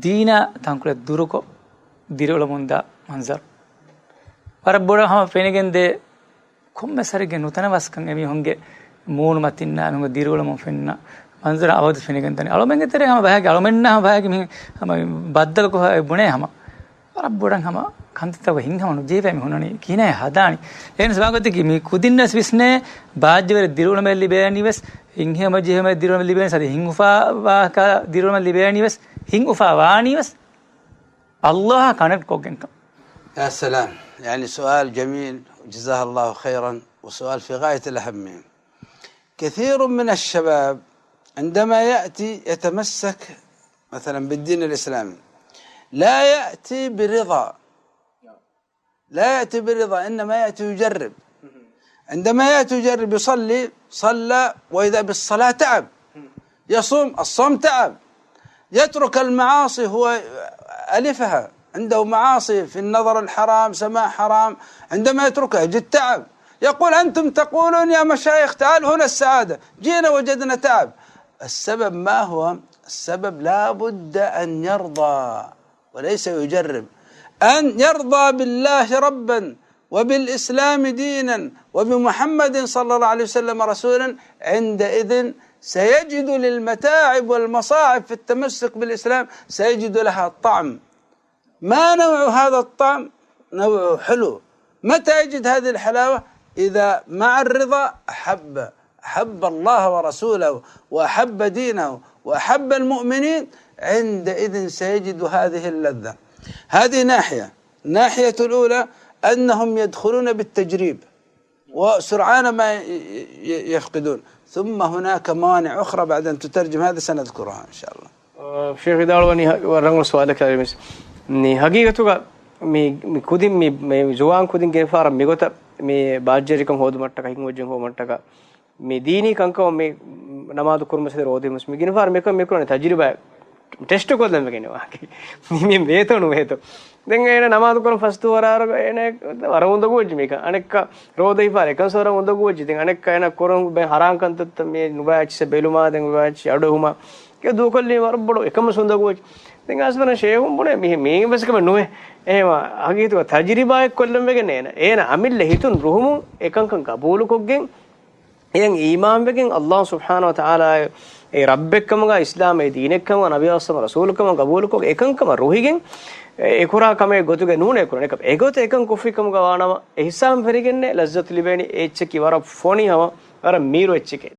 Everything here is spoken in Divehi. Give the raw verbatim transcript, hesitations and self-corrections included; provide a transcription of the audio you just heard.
ދީނާ ތަންކޮޅެއް ދުރުކޮށް ދިރިއުޅެމުންދާ މަންޒަރު. ވަރަށް ބޮޑަށް ހަމަ ފެނިގެންދޭ ކޮންމެސް ހަރެއްގެ ނުތަނަވަސްކަން އެމީހުންގެ މޫނުމަތިންނާ އެމީހުންގެ ދިރިއުޅެމުން ފެންނަ މަންޒަރު އަބަދު ފެނިގެންދަނީ. އަޅުމެންގެ ތެރޭ ހަމަ ބަހަކީ އަޅުމެންނާ ހަމަ ބަހަކީ މިހެން ހަމަ ބައްދަލުކޮށް ބުނޭ ހަމަ. ވަރަށް ބޮޑަށް ހަމަ ކަންތައްތަކުގަ ހިތްހަމަ ނުޖެހިފައި މި ހުންނަނީ. ކިހިނެއް ހަދާނީ؟ އެހެންސް ވާގޮތަކީ މި ކުދިންނަސް ވިސްނޭ ބާއްޖަވެރި ދިރިއުޅުމެއް ލިބޭނީވެސް، ހިތްހަމަޖެހުމެއް ދިރިއުޅުމެއް ލިބޭނީވެސް، އަދި ހިތް އުފާވާހަކަ ދިރިއުޅުމެއް ލިބޭނީވެސް، ހިތް އުފާވާނީވެސް ﷲ އާ ކަނެކްޓް ކޮށްގެންކަން. يا سلام، يعني سؤال جميل، جزاه الله خيرا، وسؤال في غاية الأهمية. كثير من الشباب عندما يأتي يتمسك مثلا بالدين الإسلامي، لا يأتي برضا، لا يأتي برضا، إنما يأتي يجرب. عندما يأتي يجرب، يصلي، صلى، وإذا بالصلاة تعب. يصوم، الصوم تعب. يترك المعاصي، هو ألفها، عنده معاصي في النظر الحرام، سماع حرام، عندما يتركها يجد تعب. يقول: أنتم تقولون يا مشايخ تعال هنا السعادة، جئنا وجدنا تعب. السبب ما هو؟ السبب لا بد أن يرضى وليس يجرب، أن يرضى بالله ربا وبالإسلام دينا وبمحمد صلى الله عليه وسلم رسولا. عندئذ سيجد للمتاعب والمصاعب في التمسك بالإسلام، سيجد لها طعم. ما نوع هذا الطعم؟ نوع حلو. متى يجد هذه الحلاوة؟ إذا مع الرضا أحب، أحب الله ورسوله وأحب دينه وأحب المؤمنين، عندئذ سيجد هذه اللذة. هذه ناحية. الناحية الأولى أنهم يدخلون بالتجريب، وسرعان ما ي-، ي-، يفقدون. ثم هناك موانع أخرى بعد أن تترجم، هذا سنذكرها إن شاء الله. ޝޭޚް ވިދާޅުވަނީ ހަ-، ވަރަށް ރަނގަޅު ސުވާލެއް ކަލޭމެސް. މި ހަގީގަތުގަ މި، މި ކުދިން މި، މި ޒުވާން ކުދިން ގެނެފާރަ މިގޮތަށް މި ބާއްޖަވެރިކަން ހޯދުމަށްޓަކަ، ހިތްހަމަޖެހުމަށްޓަކަ، މި ދީނީ ކަންކަމަށް މި ނަމާދު ކުރުމަށް ރޯދަ ހިމުސް މި ގިނަފާރަ މިކަން މިކުރަނީ ތަޖުރިބާ ޓެސްޓު ކޮށްލަން ވެގެން ވާކި. މި، މި ވޭތޯ ނުވޭތޯ. ދެން އޭނަ ނަމާދު ކުރަން ފަސްދުވަރާރަ އޭނަ ވަރަށް އުނދަގޫވެއްޖެ މިކަން. އަނެއްކާ ރޯދަ ހިފާރަ އެކަން ސޯރަ އުނދަގޫވެއްޖެ. ދެން އަނެއްކާ އޭނަ ކުރަން ބެ ހަރާން ކަންތައްތައް މި ނުބައި އެއްޗިސް ބެލުމާ ދެން ނުބައި އެއްޗިސް އަޑު އެހުމާ. އެ ދޫކޮށްލީ ވަރަށް ބޮޑު އެކަމަސް އުނދަގޫވެއްޖެ. ދެން އަސްވަރަށް ޝޭހުން ބުނޭ މި، މީ ވެސް ކަމެއް ނުވޭ. އެހެމަ ހަގީގަތުގަ ތަޖުރިބާއެއް ކޮށްލަން ވެގެން އޭނަ. އޭނަ އަމިއްލަ ހިތުން ރުހުމުން އެކަންކަން ގަބޫލުކޮށްގެން އެއަށް އީމާންވެގެން، ﷲ ސުބްޙާނަހޫ ވަތަޢާލާ އެ ރައްބެއްކަމުގަ، އިސްލާމް އެ ދީނެއްކަމުގަ، ނަބީ އަސްލަމް ރަސޫލުކަމަށް ގަބޫލުކޮށް، އެކަންކަމަށް ރުހިގެން އެ ކުރާ ކަމެއް ގޮތުގަ ނޫނޭ ކުރަން. އެކަ-، އެގޮތަށް އެކަން ކޮށްފިކަމުގަ ވާނަމަ، އެ ހިސާބުން ފެނިގެންނޭ ލައްޒަތު ލިބޭނީ. އެ އެއްޗަކީ ވަރަށް ފޮނި ހަމަ، ވަރަށް މީރު އެއްޗެކޭ.